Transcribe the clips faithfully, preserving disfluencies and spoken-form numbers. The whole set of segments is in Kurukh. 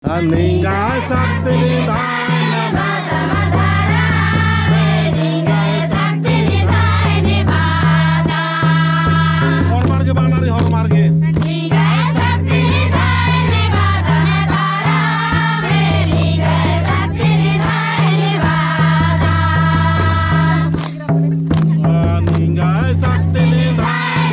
निंग्है शक्ति निंग्है होरमर गे बअना रई, होरमर गे। निंग्है शक्ति निंग्है निंग्है शक्ति निंग्है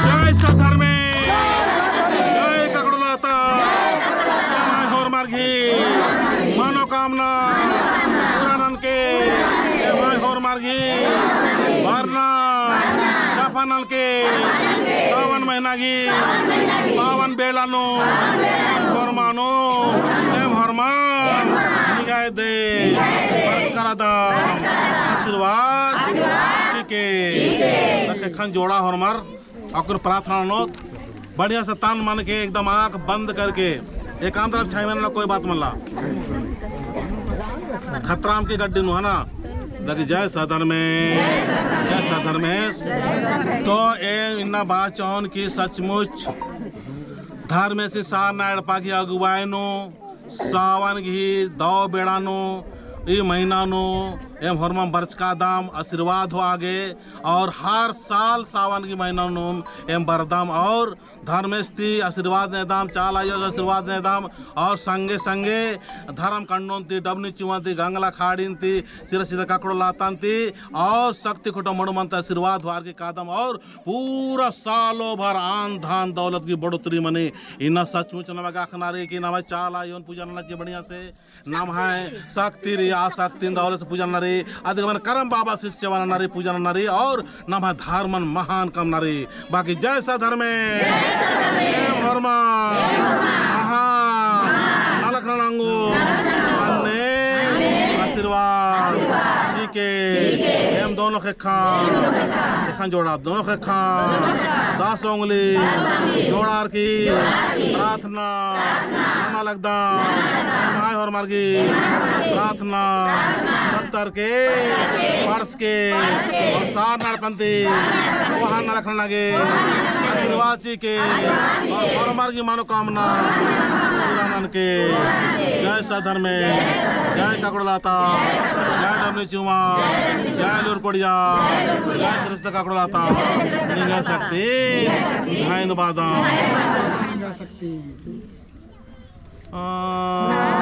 जय सत धर्मेस, जय ककड़ोलता, जय होरमर गही मनोकामना पूरा ननके, जय होरमर गही भरना सफा ननके, सावन महीना गही पावन बेड़ा नू होरमा नू, तेम होरमा निंग्है दे, बरचका रअदम आशीर्वाद चिके। तखे ख़ने जोड़ा होरमर अक्कुन प्रार्थना ननोत, बढ़िया से तन मन के एकदम आँख बंद करके, एकाम तरफ छाई मनला, कोई बात मनला। खतरा अमके गड्डी नू है ना, लगी जय सत धर्मेस, जय सत धर्मेस। तो ए इन्ना बात चाहोन कि सचमुच धर्मेसी सारना एड़पा गही अगुवाई नू, सावन गही दव बेड़ा नू, ई महीना नू एम होरमम बरचकादम आशीर्वाद होआ गे, और हर साल सावन गही महीना नू एम बरदम और धर्मेस ती आशीर्वाद नेदम, चाला आयो आशीर्वाद नेदम, और संगे संगे धर्म कंडोन ती, डबनी चिवन ती, गंगला खाड़िन ती, सिरा सिता ककड़ो लातन ती, और शक्ति खुटा मड़ुमन ती आशीर्वाद होअर की कादम, और पूरा सालो भर आन धान दौलत की बढ़ोतरी मनी। इन्ना सचमुच नम्है गा अख़ना रई कि नम्है चाला आयोन पूजा नना ची बढ़िया से, नम्है शक्ति रई, आ शक्तिन दौलत से पूजा नना रई, अदिगमन करम बाबा से सेवा नना रई, पूजा नना रई, और नम्है धर्मन महान कमना रई। बाकी जय सा धर्मे, एम होरमा, महान नलख नना ओंगो, अन्ने आशीर्वाद चिके, एम दोनों ख़ेक्खन, ख़ेक्खन जोड़ा, दोनों ख़ेक्खन, दस उंगली जोड़ार की प्रार्थना नना लगदम। एम्है होरमर गी प्रार्थना पत्तर के पढ़स के और सारना एड़पन ती कोहा नलख नना गे आशीर्वाद चिके और होरमर गी मनोकामना पूरा ननके। जय सा धर्मे, जय ककड़ोलता, जय डबनी चिवा, जय लूरकोड़िया, जय सिरा सिता ककड़ोलता। निंग्है शक्ति धैन बादम। आ